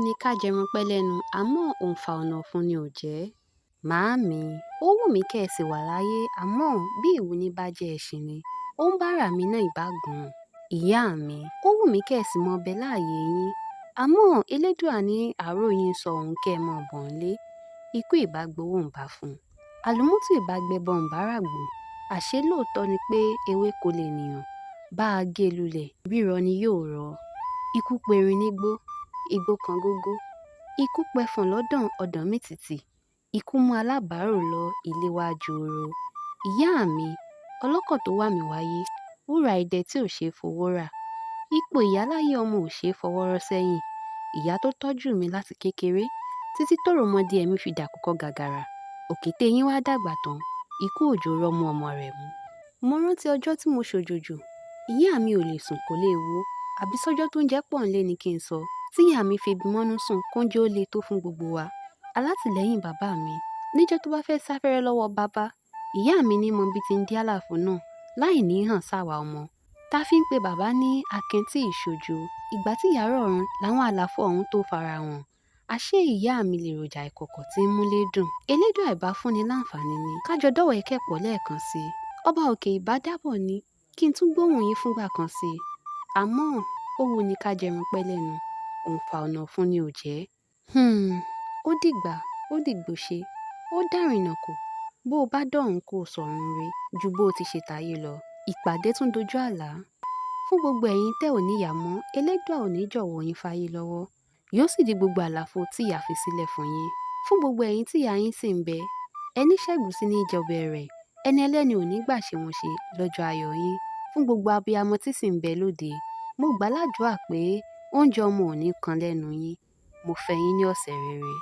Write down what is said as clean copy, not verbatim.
Ni ká jẹran pẹ́ lẹ́nu, àmọ́ òǹfà ọ̀nà ọ̀fun ni ò jẹ́. Màámi, ó wù mí kẹ́ ẹ sì wà láyé, àmọ́ bí ìwúni bá jẹ́ ẹṣin ni, ó ń bára mi náà ìbá gùn ún. Ìyá mi, ó wù mí kẹ́ ẹ sì mọ ọbẹ̀ láàyè yín, àmọ́ Elédùà ní àárò yín sọ òun kẹ́ ẹ mọ̀ bọ̀ ńlé. Ikú ìbá gbowó ń bá fún un. Àlùmútù ìbá gbẹbọ ń bá ràgbò. Àṣé lóòótọ́ ni pé ewéko lènìyàn, bá a gé lulẹ̀, rírọ ni yóò rọ. Ikú perin nígbó, igbó kan gógó. Ikú pẹfọ̀n lọ́dàn, ọ̀dàn mì tìtì. Ikú mú alábàárò lọ, ilé wá jooro. Ìyá mi, ọlọ́kọ̀ tó wà mí wáyé, wúrà idẹ tí ò ṣe é fowó rà. Ipò ìyá láyé ọmọ ò ṣe é fọwọ́ rọ́ sẹ́yìn. Ìyá tó tọ́jú mi láti kékeré títí tòròmọdìẹ mi fi dàkúkọ gàgàrà. Òkété yín wá dàgbà tán, ikú òjò rọ́mú ọmọ rẹ̀ mú. Mo rántí ọjọ́ tí mo ṣòjòjò. Ìyá mi ò lè sùn kó lè wó. Àbí sọ́jọ́ tó ń jẹ́ pọ̀ ńlé ni kí n sọ. Tí ìyá mi febi mọ́nú sùn kóúnjẹ ó le tó fún gbogbo wa. Alátìlẹ́yìn bàbá mi. Níjọ́ tó bá fẹ́ sáfẹ́rẹ́ lọ́wọ́ bàbá, ìyá mi ní mọ bí ti ń dí àlàfo náà láì ní hàn sáwa ọmọ. Tá fi ń pe bàbá ní akin tí ìṣojo. Ìgbà tí ìyá rọ̀run làwọn àlàfo ọ̀hún tó fara hàn. Àṣé ìyá mi lèròjà ìkọ̀kọ̀ tí ń múlé dùn. Elédùà ìbá fúnni láǹfààní ni. Ká jọ dọ́wẹ̀ẹ́kẹ̀ pọ̀ lẹ́ẹ̀kan sí i. Ọba òkè ìbá dábọ̀ ni kí n tún gbóhùn yín fúngbà kan sí i. Àmọ́ ó wù ní ká jẹran pẹ́ lẹ́nu, òǹfà ọ̀nà ọ̀fun ni ò jẹ́. Ó dìgbà, ó dìgbòṣe, ó dàrìnnàkò. Bó o bá dọ̀hún kó o sọ̀run re ju bó o ti ṣe tayé lọ. Ìpàdé tún dojú àlá. Fún gbogbo ẹ̀yin tẹ́ ò níyàá mọ́, Elédùà ò ní jọ̀wọ́ yín fáyé lọ́wọ́. Yóò sì di gbogbo àlàfo tí ìyá fi sílẹ̀ fún yín. Fún gbogbo ẹ̀yin tí ìyá yín sì ń bẹ, ẹní ṣẹ̀gúsí ní jọbẹ̀ rẹ̀, ẹni ẹlẹ́ni ò ní gbà ṣe wọn ṣe lọ́jọ́ ayọ̀ yín. Fún gbogbo abiyamọ tí sì ń bẹ lóde, mo gbà ládùrá pé oúnjẹ ọmọ ò ní kan lẹ́nu yín. Mo fẹ́ yín ní ọ̀sẹ̀ rere.